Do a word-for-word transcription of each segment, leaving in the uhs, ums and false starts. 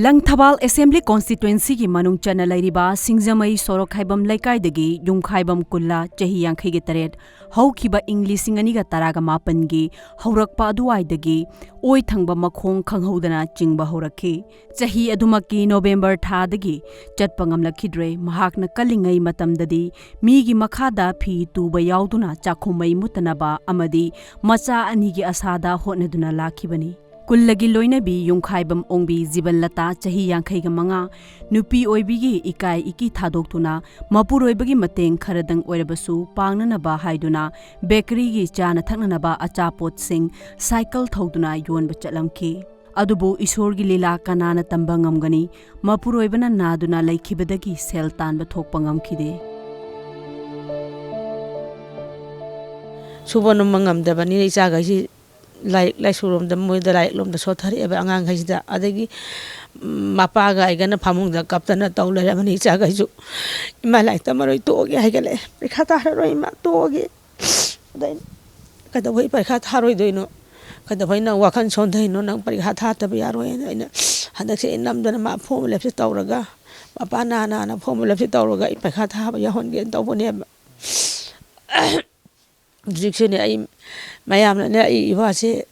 Langthabal assembly ꯀꯣꯟꯁꯇꯤꯇ꯭ꯋꯦꯟꯁꯤꯒꯤ ꯃꯅꯨꯡ ꯆꯟꯅ ꯂꯩꯔꯤꯕ ꯁꯤꯡꯖꯃꯩ ꯁꯣꯔꯣꯛꯈꯥꯏꯕꯝ ꯂꯩꯀꯥꯏꯗꯒꯤ ꯌꯨꯝꯈꯥꯏꯕꯝ ꯀꯨꯜꯂꯥ, ꯆꯍꯤ ꯌꯥꯡꯈꯩꯒ ꯇꯔꯦꯠ, ꯍꯧꯈꯤꯕ ꯏꯪ ꯂꯤꯁꯤꯡ ꯑꯅꯤꯒ ꯇꯔꯥꯒ ꯃꯥꯄꯟꯒꯤ ꯍꯧꯔꯛꯄ ꯑꯗꯨꯋꯥꯏꯗꯒꯤ ꯑꯣꯏ ꯊꯪꯕ ꯃꯈꯣꯡ ꯈꯪꯍꯧꯗꯅ ꯆꯤꯡꯕ ꯍꯧꯔꯛꯈꯤ꯫ ꯆꯍꯤ ꯑꯗꯨꯃꯛꯀꯤ ꯅꯣꯕꯦꯝꯕꯔ ꯊꯥꯗꯒꯤ ꯆꯠꯄ ꯉꯝꯂꯛꯈꯤꯗ꯭ꯔꯦ꯫ ꯃꯍꯥꯛꯅ ꯀꯜꯂꯤꯉꯩ ꯃꯇꯝꯗꯗꯤ ꯃꯤꯒꯤ ꯃꯈꯥꯗ ꯐꯤ ꯇꯨꯕ ꯌꯥꯎꯗꯨꯅ ꯆꯥꯛꯈꯨꯝ ꯃꯩ ꯃꯨꯠꯇꯅꯕ ꯑꯃꯗꯤ ꯃꯆꯥ ꯑꯅꯤꯒꯤ ꯑꯁꯥꯗ ꯍꯣꯠꯅꯗꯨꯅ ꯂꯥꯛꯈꯤꯕꯅꯤ꯫ ꯀꯨꯜꯂꯒꯤ ꯂꯣꯏꯅꯕꯤ ꯌꯨꯝꯈꯥꯏꯕꯝ ꯑꯣꯡꯕꯤ ꯖꯤꯕꯟꯂꯇꯥ, ꯆꯍꯤ ꯌꯥꯡꯈꯩꯒ ꯃꯉꯥ, ꯅꯨꯄꯤ ꯑꯣꯏꯕꯤꯒꯤ ꯏꯀꯥꯏ ꯏꯀꯤ ꯊꯥꯗꯣꯛꯇꯨꯅ ꯃꯄꯨꯔꯣꯏꯕꯒꯤ ꯃꯇꯦꯡ ꯈꯔꯗꯪ ꯑꯣꯏꯔꯕꯁꯨ ꯄꯥꯡꯅꯅꯕ ꯍꯥꯏꯗꯨꯅ ꯕꯦꯀꯔꯤꯒꯤ ꯆꯥꯅ ꯊꯛꯅꯅꯕ ꯑꯆꯥꯄꯣꯠꯁꯤꯡ ꯁꯥꯏꯀꯜ ꯊꯧꯗꯨꯅ ꯌꯣꯟꯕ ꯆꯠꯂꯝꯈꯤ꯫ ꯑꯗꯨꯕꯨ ꯏꯁꯣꯔꯒꯤ ꯂꯤꯂꯥ ꯀꯅꯥꯅ ꯇꯝꯕ ꯉꯝꯒꯅꯤ? ꯃꯄꯨꯔꯣꯏꯕꯅ ꯅꯥꯗꯨꯅ ꯂꯩꯈꯤꯕꯗꯒꯤ ꯁꯦꯜ ꯇꯥꯟꯕ ꯊꯣꯛꯄ ꯉꯝꯈꯤꯗꯦ꯫ ꯁꯨꯕ ꯅꯣꯝꯕ ꯉꯝꯗꯕꯅꯤꯅ ꯏꯆꯥꯈꯩꯁꯤ ꯂꯥꯏꯔꯤꯛ ꯂꯥꯏꯁꯨꯔꯣꯝꯗ, ꯃꯣꯏꯗ ꯂꯥꯏꯔꯤꯛ ꯂꯣꯝꯗ ꯁꯣꯠꯊꯔꯛꯑꯦꯕ ꯑꯉꯥꯡꯈꯩꯁꯤꯗ꯫ ꯑꯗꯒꯤ, ꯎꯝ, ꯃꯄꯥꯒ ꯑꯩꯒꯅ ꯐꯃꯨꯡꯗ ꯀꯞꯇꯅ ꯇꯧ ꯂꯩꯔꯕꯅꯤ ꯏꯆꯥꯈꯩꯁꯨ꯫ "ꯏꯃꯥ, ꯂꯥꯏꯔꯤꯛ ꯇꯝꯃꯔꯣꯏ, ꯇꯣꯛꯑꯒꯦ" ꯍꯥꯏꯒꯠꯂꯛꯑꯦ꯫ "ꯄꯩꯈꯥ ꯊꯥꯔꯔꯣꯏ ꯏꯃꯥ, ꯇꯣꯛꯑꯒꯦ"꯫ ꯑꯗ ꯑꯩꯅ, "ꯀꯩꯗꯧꯕꯩ ꯄꯩꯈꯥ ꯊꯥꯔꯣꯏꯗꯣꯏꯅꯣ? ꯀꯩꯗꯧꯕꯩ ꯅꯪ ꯋꯥꯈꯜ ꯁꯣꯟꯊꯩꯅꯣ? ꯅꯪ ꯄꯔꯤꯈꯥ ꯊꯥꯗꯕ ꯌꯥꯔꯣꯏꯅ" ꯑꯩꯅ ꯍꯟꯗꯛꯁꯦ ꯑꯩ ꯅꯝꯗꯅ ꯃꯥ ꯐꯣꯔꯝ ꯐꯤꯜ ꯑꯞꯁꯦ ꯇꯧꯔꯒ, ꯃꯄꯥ ꯅꯥ ꯅꯥꯅ ꯐꯣꯔꯝ ꯐꯤꯜ ꯑꯞꯁꯦ ꯇꯧꯔꯒ ꯑꯩ ꯄꯔꯤꯈꯥ ꯊꯥꯕ ꯌꯥꯎꯍꯟꯒꯦꯅ ꯇꯧꯕꯅꯦꯕ꯫ ꯍꯧꯖꯤꯛꯁꯨꯅꯦ ꯑꯩ ꯃꯌꯥꯝꯅꯅꯦ ꯑꯩ ꯏꯋꯥꯁꯦ,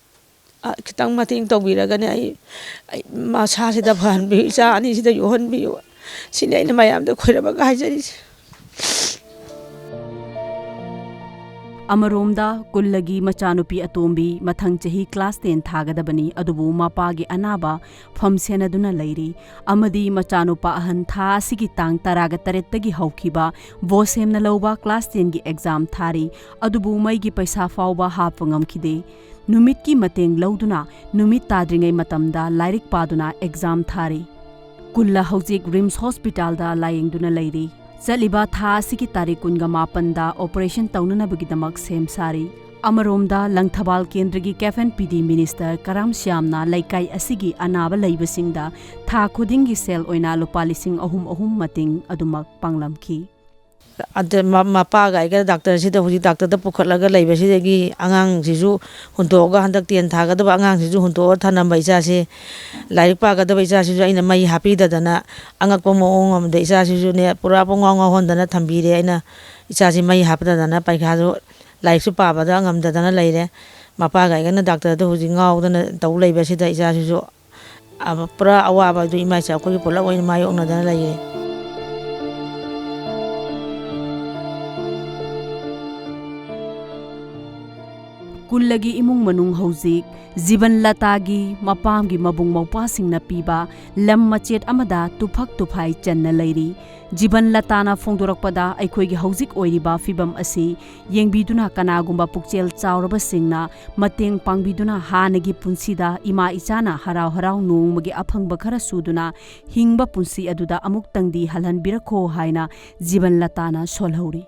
ꯑ, ꯈꯤꯇꯪ ꯃꯇꯦꯡ ꯇꯧꯕꯤꯔꯒꯅꯦ ꯑꯩ, ꯑꯩ ꯃꯁꯥꯁꯤꯗ ꯐꯍꯟꯕꯤꯌꯨ, ꯏꯆꯥ ꯑꯅꯤꯁꯤꯗ ꯌꯣꯛꯍꯟꯕꯤꯌꯨ꯫ ꯁꯤꯅꯤ ꯑꯩꯅ ꯃꯌꯥꯝꯗ ꯈꯣꯏꯔꯝꯃꯒ ꯍꯥꯏꯖꯔꯤꯁꯦ꯫ ꯑꯃꯔꯣꯝꯗ ꯀꯨꯜꯂꯒꯤ ꯃꯆꯥꯅꯨꯄꯤ ꯑꯇꯣꯝꯕꯤ ꯃꯊꯪ ꯆꯍꯤ ꯀ꯭ꯂꯥꯁ ꯇꯦꯟ ꯊꯥꯒꯗꯕꯅꯤ, ꯑꯗꯨꯕꯨ ꯃꯄꯥꯒꯤ ꯑꯅꯥꯕ ꯐꯝ ꯁꯦꯟꯅꯗꯨꯅ ꯂꯩꯔꯤ꯫ ꯑꯃꯗꯤ ꯃꯆꯥꯅꯨꯄꯥ ꯑꯍꯟ ꯊꯥ ꯑꯁꯤꯒꯤ ꯇꯥꯡ ꯇꯔꯥꯒ ꯇꯔꯦꯠꯇꯒꯤ ꯍꯧꯈꯤꯕ ꯕꯣꯁꯦꯝꯅ ꯂꯧꯕ ꯀ꯭ꯂꯥꯁ ꯇꯦꯟꯒꯤ ꯑꯦꯛꯖꯥꯝ ꯊꯥꯔꯤ, ꯑꯗꯨꯕꯨ ꯃꯩꯒꯤ ꯄꯩꯁꯥ ꯐꯥꯎꯕ ꯍꯥꯞꯄ ꯉꯝꯈꯤꯗꯦ꯫ ꯅꯨꯃꯤꯠꯀꯤ ꯃꯇꯦꯡ ꯂꯧꯗꯨꯅ ꯅꯨꯃꯤꯠ ꯇꯥꯗ꯭ꯔꯤꯉꯩ ꯃꯇꯝꯗ ꯂꯥꯏꯔꯤꯛ ꯄꯥꯗꯨꯅ ꯑꯦꯛꯖꯥꯝ ꯊꯥꯔꯤ꯫ ꯀꯨꯜꯂ ꯍꯧꯖꯤꯛ ꯔꯤꯝꯁ ꯍꯣꯁꯄꯤꯇꯥꯜꯗ ꯂꯥꯌꯦꯡꯗꯨꯅ ꯂꯩꯔꯤ꯫ ꯆꯠꯂꯤꯕ ꯊꯥ ꯑꯁꯤꯒꯤ ꯇꯥꯔꯤꯛ ꯀꯨꯟꯒ ꯃꯥꯄꯟꯗ ꯑꯣꯄꯔꯦꯁꯟ ꯇꯧꯅꯅꯕꯒꯤꯗꯃꯛ ꯁꯦꯝ ꯁꯥꯔꯤ꯫ ꯑꯃꯔꯣꯝꯗ ꯂꯪꯊꯕꯥꯜ ꯀꯦꯟꯗ꯭ꯔꯒꯤ ꯀꯦꯐ ꯑꯦꯟ ꯄꯤ ꯗꯤ ꯃꯤꯅꯤꯁꯇꯔ ꯀꯔꯥꯝ ꯁ꯭ꯌꯥꯝꯅ ꯂꯩꯀꯥꯏ ꯑꯁꯤꯒꯤ ꯑꯅꯥꯕ ꯂꯩꯕꯁꯤꯡꯗ ꯊꯥ ꯈꯨꯗꯤꯡꯒꯤ ꯁꯦꯜ ꯑꯣꯏꯅ ꯂꯨꯄꯥ ꯂꯤꯁꯤꯡ ꯑꯍꯨꯝ ꯑꯍꯨꯝ ꯃꯇꯦꯡ ꯑꯗꯨꯃꯛ ꯄꯥꯡꯂꯝꯈꯤ꯫ ꯑꯗ ꯃ-, ꯃꯄꯥꯒ ꯑꯩꯒ ꯗꯥꯛꯇꯔꯁꯤꯗ, ꯍꯧꯖꯤꯛ ꯗꯥꯛꯇꯔꯗ ꯄꯨꯈꯠꯂꯒ ꯂꯩꯕꯁꯤꯗꯒꯤ ꯑꯉꯥꯡꯁꯤꯁꯨ ꯍꯨꯟꯗꯣꯛꯑꯒ, ꯍꯟꯗꯛ ꯇꯦꯟ ꯊꯥꯒꯗꯕ ꯑꯉꯥꯡꯁꯤꯁꯨ ꯍꯨꯟꯗꯣꯛꯑ ꯊꯅꯝꯕ ꯏꯆꯥꯁꯦ, ꯂꯥꯏꯔꯤꯛ ꯄꯥꯒꯗꯕ ꯏꯆꯥꯁꯤꯁꯨ ꯑꯩꯅ ꯃꯩ ꯍꯥꯞꯄꯤꯗꯗꯅ, ꯑꯉꯛꯄ ꯃꯑꯣꯡ ꯑꯃꯗ ꯏꯆꯥꯁꯤꯁꯨꯅꯦ ꯄꯨꯔꯥ ꯄꯨꯡꯉꯥꯎ ꯉꯥꯎꯍꯟꯗꯅ ꯊꯝꯕꯤꯔꯦ꯫ ꯑꯩꯅ ꯏꯆꯥꯁꯤ ꯃꯩ ꯍꯥꯞꯄꯗꯗꯅ ꯄꯔꯤꯈꯥꯁꯨ, ꯂꯥꯏꯔꯤꯛꯁꯨ ꯄꯥꯕꯗ ꯉꯝꯗꯗꯅ ꯂꯩꯔꯦ꯫ ꯃꯄꯥꯒ ꯑꯩꯒꯅ ꯗꯥꯛꯇꯔꯗ ꯍꯧꯖꯤꯛ ꯉꯥꯎꯗꯅ ꯇꯧ ꯂꯩꯕꯁꯤꯗ ꯏꯆꯥꯁꯤꯁꯨ ꯑ-, ꯄꯨꯔꯥ ꯑꯋꯥꯕ ꯑꯗꯨ ꯏꯃꯥ ꯏꯆꯥ ꯑꯩꯈꯣꯏꯒꯤ ꯄꯨꯂꯞ ꯑꯣꯏꯅ ꯃꯥꯌꯣꯛꯅꯗꯅ ꯂꯩꯔꯦ꯫ ꯀꯨꯜꯂꯒꯤ ꯏꯃꯨꯡ ꯃꯅꯨꯡ ꯍꯧꯖꯤꯛ ꯖꯤꯕꯟ ꯂꯇꯥꯒꯤ ꯃꯄꯥꯝꯒꯤ ꯃꯕꯨꯡ ꯃꯧꯄ꯭ꯋꯥꯁꯤꯡꯅ ꯄꯤꯕ ꯂꯝ ꯃꯆꯦꯠ ꯑꯃꯗ ꯇꯨꯐꯛ ꯇꯨꯐꯥꯏ ꯆꯟꯅ ꯂꯩꯔꯤ꯫ ꯖꯤꯕꯟ ꯂꯇꯥꯅ ꯐꯣꯡꯗꯣꯔꯛꯄꯗ, ꯑꯩꯈꯣꯏꯒꯤ ꯍꯧꯖꯤꯛ ꯑꯣꯏꯔꯤꯕ ꯐꯤꯕꯝ ꯑꯁꯤ ꯌꯦꯡꯕꯤꯗꯨꯅ ꯀꯅꯥꯒꯨꯝꯕ ꯄꯨꯛꯆꯦꯜ ꯆꯥꯎꯔꯕꯁꯤꯡꯅ ꯃꯇꯦꯡ ꯄꯥꯡꯕꯤꯗꯨꯅ ꯍꯥꯟꯅꯒꯤ ꯄꯨꯟꯁꯤꯗ ꯏꯃꯥ ꯏꯆꯥꯅ ꯍꯔꯥꯎ ꯍꯔꯥꯎ ꯅꯣꯡꯃꯒꯤ ꯑꯐꯪꯕ ꯈꯔ ꯁꯨꯗꯨꯅ ꯍꯤꯡꯕ ꯄꯨꯟꯁꯤ ꯑꯗꯨꯗ ꯑꯃꯨꯛꯇꯪꯗꯤ ꯍꯜꯍꯟꯕꯤꯔꯛꯈꯣ ꯍꯥꯏꯅ ꯖꯤꯕꯟ ꯂꯇꯥꯅ ꯁꯣꯜꯍꯧꯔꯤ꯫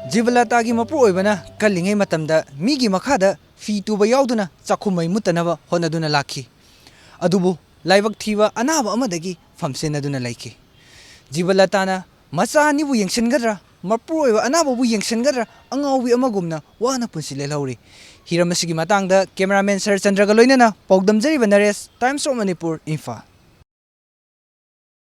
ꯖꯤꯕꯂꯇꯥꯒꯤ ꯃꯄꯨꯔꯣꯏꯕꯅ ꯀꯜꯂꯤꯉꯩ ꯃꯇꯝꯗ ꯃꯤꯒꯤ ꯃꯈꯥꯗ ꯐꯤ ꯇꯨꯕ ꯌꯥꯎꯗꯨꯅ ꯆꯥꯛꯈꯨꯝ ꯃꯩ ꯃꯨꯠꯇꯅꯕ ꯍꯣꯠꯅꯗꯨꯅ ꯂꯥꯛꯈꯤ꯫ ꯑꯗꯨꯕꯨ ꯂꯥꯏꯕꯛ ꯊꯤꯕ ꯑꯅꯥꯕ ꯑꯃꯗꯒꯤ ꯐꯝꯁꯦꯟꯅꯗꯨꯅ ꯂꯩꯈꯤ꯫ ꯖꯤꯕꯂꯇꯥꯅ ꯃꯆꯥ ꯑꯅꯤꯕꯨ ꯌꯦꯡꯁꯤꯟꯒꯗ꯭ꯔꯥ, ꯃꯄꯨꯔꯣꯏꯕ ꯑꯅꯥꯕꯕꯨ ꯌꯦꯡꯁꯤꯟꯒꯗ꯭ꯔꯥ, ꯑꯉꯥꯎꯕꯤ ꯑꯃꯒꯨꯝꯅ ꯋꯥꯅ ꯄꯨꯟꯁꯤ ꯂꯦꯜꯍꯧꯔꯤ꯫ ꯍꯤꯔꯝ ꯑꯁꯤꯒꯤ ꯃꯇꯥꯡꯗ cameraman ꯁꯔꯠꯆꯟꯗ꯭ꯔꯒ ꯂꯣꯏꯅꯅ ꯄꯥꯎꯗꯝꯖꯔꯤꯕ ꯅꯔꯦꯁ, Times of Manipur, ꯏꯝꯐꯥꯜ꯫